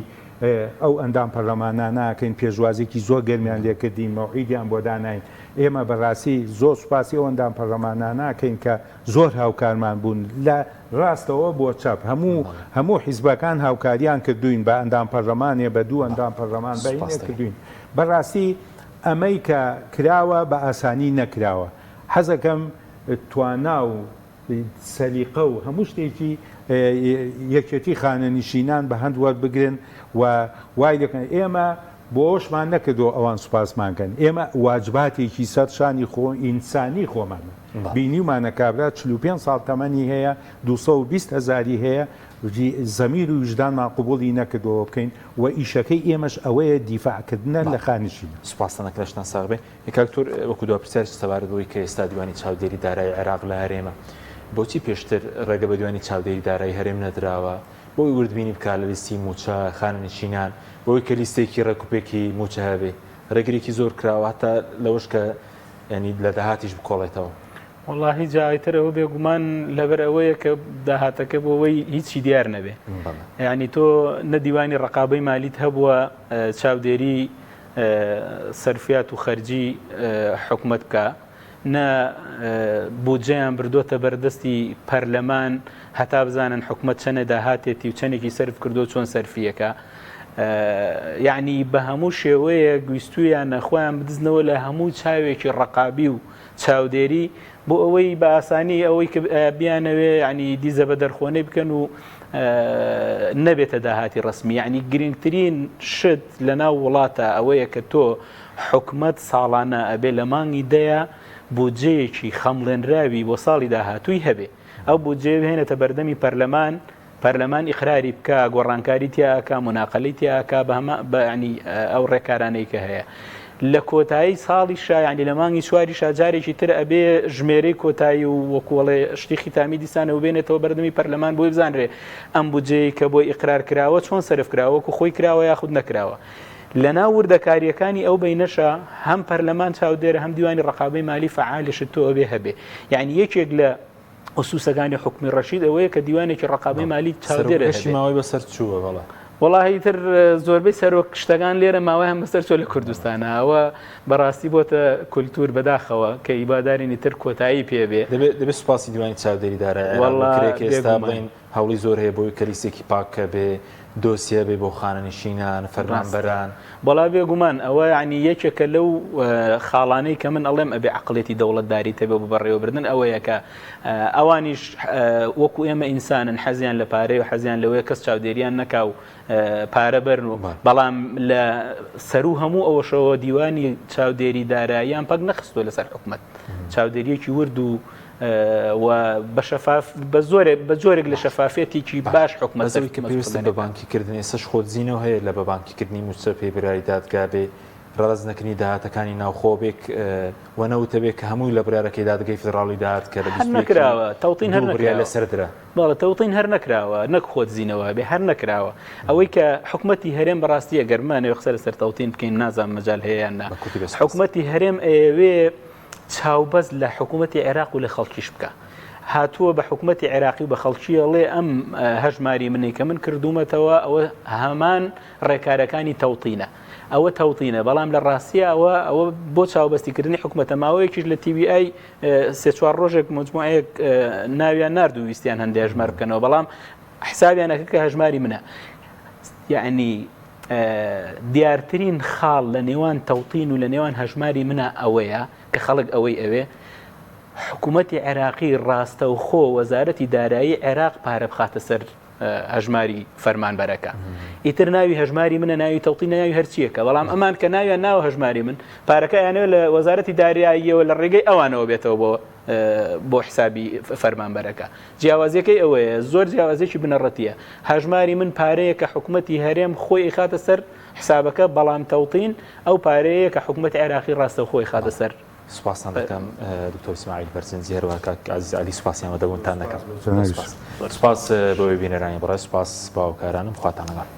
ئەو ئەندام پەرلەمانانە ئەکەین پێشوازیەکی زۆر گەرمیان لێکردین، مەوعیدیان بۆ داناین. ئێمە بەڕاستی زۆر سوپاسی ئەو ئەندام پەرلەمانانە ئەکەین کە زۆر هاوکارمان بوون لە ڕاستەوە بۆ چەپ هەموو هەموو حیزبەکان هاوکاریان کردووین بە ئەندام پەرلەمانێ بە دوو ئەندام پەرلەمان بە هینێ کردووین بەڕاستی ئەمەی کە کراوە بە ئاسانی نەکراوە حەزەکەم توانا و سەلیقە و هەموو شتێکی یەکێتی خانەنشینان بە هەند وەربگرن و وای لێکەن ئێمە بۆ ئەوەشمان نەکردووە ئەوان سوپاسمان کەن ئێمە واجباتێکی سەر شانی خۆ ئینسانی خۆمانە بینیومانە کابرا 45 ساڵ تەمەنی هەیە 220 هەزاری هەیە. زەمیر و ویژدانمان قبوڵی نەکردووە بکەین و ئیشەکەی ئێمەش ئەوەیە دیفاع کردنە لە خانشینە. سوپاستان دەکەم لەشتان ساغ بێ. کاک دکتۆر وەکو دوا پرسیارێک سەبارەت بەوەی کە ئێستا دیوانی چاودێری دارایی عێراق لە هەرێمە بۆچی پێشتر ڕێگە بە دیوانی چاودێری دارایی هەرێم نەدراوە بۆی وردبینی بکا لە لیستی مووچە خانەنشینان بۆی کە لیستێکی ڕێکوپێکی مووچە هەبێ ڕێگرێکی زۆر کراوە هەتا لەوەش کە یانی لە داهاتیش بکۆڵێتەوە. وەڵاهی جا ئیتر ئەوە بێگومان لەبەر ئەوەیە کە داهاتەکە بۆ ئەوەی هیچی دیار نەبێ یعنی تۆ نە دیوانی ڕقابەی مالیت هەبووە چاودێری سەرفیات و خەرجی حکومت بکە نە بودجەیان بردووەتە بەردەستی پەرلەمان هەتا بزانن حکومت چەنە داهاتێتی و چەندێکی سەرف کردو چۆن سەرفیەکە یعنی بە هەموو شێوەیە گویستویانە خۆیان بدزنەوە لە هەموو چاوێکی ڕقابی و چاودێری بۆ ئەوەی بە ئاسانی ئەوەی کە بیانەوێ ینی دیزە بە دەرخۆنەی بکەن و نەبێتە داهاتی ڕسمی یعنی گرنگترین شت لە ناو وڵاتە ئەوەیە کە تۆ حکومت ساڵانە ئەبێ لە مانگی دەیە بودجەیەکی خەمڵێنراوی بۆ ساڵی داهاتووی هەبێ ئەو بودجەیە بهێنێتە بەردەمی پەرلەمان پەرلەمان ئیقراری بکا، گۆڕانکاری تیا ئەکا، موناقەلەی تیا ئەکا بە هەما بە یانی ئەو ڕێکارانەی کە هەیە. لە کۆتایی ساڵیشا یانی لە مانگی چواریشا جارێکی تر ئەبێ ژمێرەی کۆتایی و وەکوڵێ شتی ختامی دیسانەوە بێنێتەوە بەردەمی پەرلەمان بۆی بزانرێ ئەم بودجەیە کە بۆی ئیقرار کراوە چۆن سەرف کراوە وەکو خۆی کراوە یاخود نەکراوە. لەناو وردەکاریەکانی ئەو بینەشە هەم پەرلەمان چاودێرە هەم دیوانی ڕقابەی مالی فەعالیشت تۆ ئەبێ هەبێ یعنی یەکێک لە ئوسوسەکانی حوکمی ڕەشید ئەوەیە کە دیوانێکی ڕقابەی مالی چاودێرە هەبێ. ماوەی بەسەر چووە بەڵێ. وەڵاهی تر زۆربەی سەرۆک شتەکان لێرە ماوەیان بەسەر چۆ لە کوردستانە ئەوە بەڕاستی بۆتە کولتوور بەداخەوە کە ئیبادارینی تر کۆتایی پێ بێ. دەبێ سوپاسی دیوانی چاودێری دارای عێراق بکرێ کە ئێستا بڵێین هەوڵی زۆر هەیە بۆی کە لیستێکی پاک کە بێ دۆسیە بێ بۆ خانەنشینان، فەرمانبەران. وەڵا بێگومان ئەوە یانی یەکێکە لەو خاڵانەی کە من ئەڵێم ئەبێ عەقڵیەتی دەوڵەتداریت هەبێ بۆ بەڕێوەبردن ئەوەیە کە ئەوانیش وەکو ئێمە ئینسانن حەزیان لە پارەی و حەزیان لەوەیە کەس چاودێریان نەکا و پارە بەرن و بەڵام لە سەرو هەموو ئەوەشەوە دیوانی چاودێری داراییان پەک نەخستووە لەسەر حکومەت چاودێریەکی ورد و و بە شەفاف بە زۆرێک بە جۆرێک لە شەفافیەتێکی باش حکومەت بەس ئەوەی کە پێویستت بە بانکی کردن ئێستاش خۆدزینەوە هەیە لە بە بانکی کردنی مووچە پێی بڕیاری دادگا بێ ڕەرەز نەکردنی داهاتەکانی ناوخۆ بێ و نەوتە بێ کە هەمووی لە بڕیارەکەی دادگەی فیدڕاڵی داهات کە لە هەر 21 نەکراوە تەوتین هەر دوو بڕیار نەکراوە لەسەر درا. بەڵێ تەوتین هەر نەکراوە نەک خۆدزینەوە بێ هەر نەکراوە ئەوەی کە حکومەتی هەرێم بەڕاستی ئەگەر بمانەوێ قسە لەسەر تەوتین بکەین نازانم مەجال هەیە یان نا بە کورتی بێ سوپاس. حکومەتی هەرێم ئەیەوێ چاوبەست لە حکوومەتی عێراق و لە خەڵکیش بکە. هاتووە بە حکوومەتی عێراقی و بە خەڵکی ئەڵێ ئەم هەژماری منەی کە من کردوومەتەوە ئەوە هەمان ڕێکارەکانی تەوتینە. ئەوە تەوتینە بەڵام لە ڕاستیە ئەوە ئەوە بۆ چاوبەستیکردنی حکوومەتە ماوەیەکیش لە TBI سێ چوار ڕۆژێک مجموعەیەک ناویان نارد و ویستیان هەندێ هەژمار بکەنەوە بەڵام حسابیانەکە کە هەژماری منە یعنی دیارترین خاڵ لە نێوان تەوتین و لە نێوان هەژماری منە ئەوەیە کە خەڵک ئەوەی ئەوێ حکوومەتی عێراقی ڕاستەوخۆ وەزارەتی دارایی عێراق پارە بخاتە سەر هەژماری فەرمانبەرەکە ئیتر ناوی هەژماری منە ناوی تەوتی ناوی هەرچیەکە بەڵام ئەمان کە ناویان ناوە هەژماری من پارەکە یانەوە لە وەزارەتی داراییەوە لە ڕێگەی ئەوانەوە بێتەوە بۆ بۆ حسابی فەرمانبەرەکە جیاوازیەکەی ئەوەیە زۆر جیاوازیەکی بنەڕەتیە هەژماری من پارەیە کە حکومەتی هەرێم خۆی ئەیخاتە سەر حسابەکە بەڵام تەوتین ئەو پارەیە کە حکومەتی عێراقی ڕاستەوخۆ ئەیخاتە سەر. سوپاستان دەکەم دکتۆر ئیسماعیل بەرزنجی هەروەها کاک عەزیز عەلی سوپاسیان وەدەبوونتان دەکەم. سوپاس. سوپاس بۆ بینەرانی بەڕێز سوپاس باوکارانم خواتان لەگەڵ.